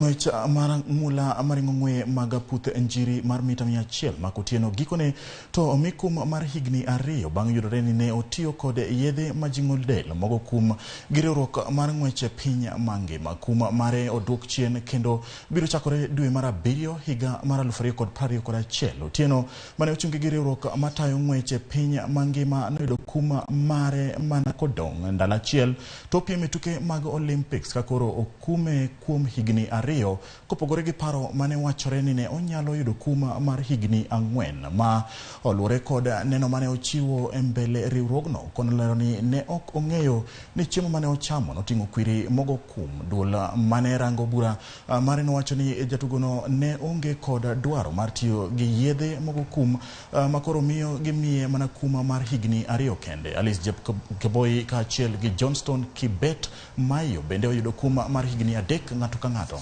Ng'wech mar ng'ula maringo ng'we mag aputh njiri mar mita 100 Mark Otieno gikone to omi kum mar higni 2 bang' yudore ni ne otiyo kod yedhe majing'o del mogo kum gi riwruok mar ng'wech e piny mangima. Kum mare oduok chien kendo biro chakore dwe mar 7 higa mar 2021. Otieno mane ochungi gi riwruok matayo ng'wech e piny mangima noyudo kum mare mana kodong' ndalo achiel to opiem e tuke mag Olympics ka koro okume kuom higni 2 kopogore gi paro mane wachore ni ne onyalo yudo kum mar higni 4 ma oluwore kod neno mane ochiwo e mbele riwruogno konolero ni ne ok ong'eyo ni chiemo mane ochamo noting'o kwiri mogo kum. Duol mane rango bura mare nowacho ni jatugono ne onge kod dwaro mar tiyo gi yedhe mogo kum makoro miyo gimiye mana kum mar higni 2 kende. Alice Jepkemboi kaachiel gi Johnston Kibet Mayo bende oyudo kum mar higni 3 ng'ato ka ng'ato.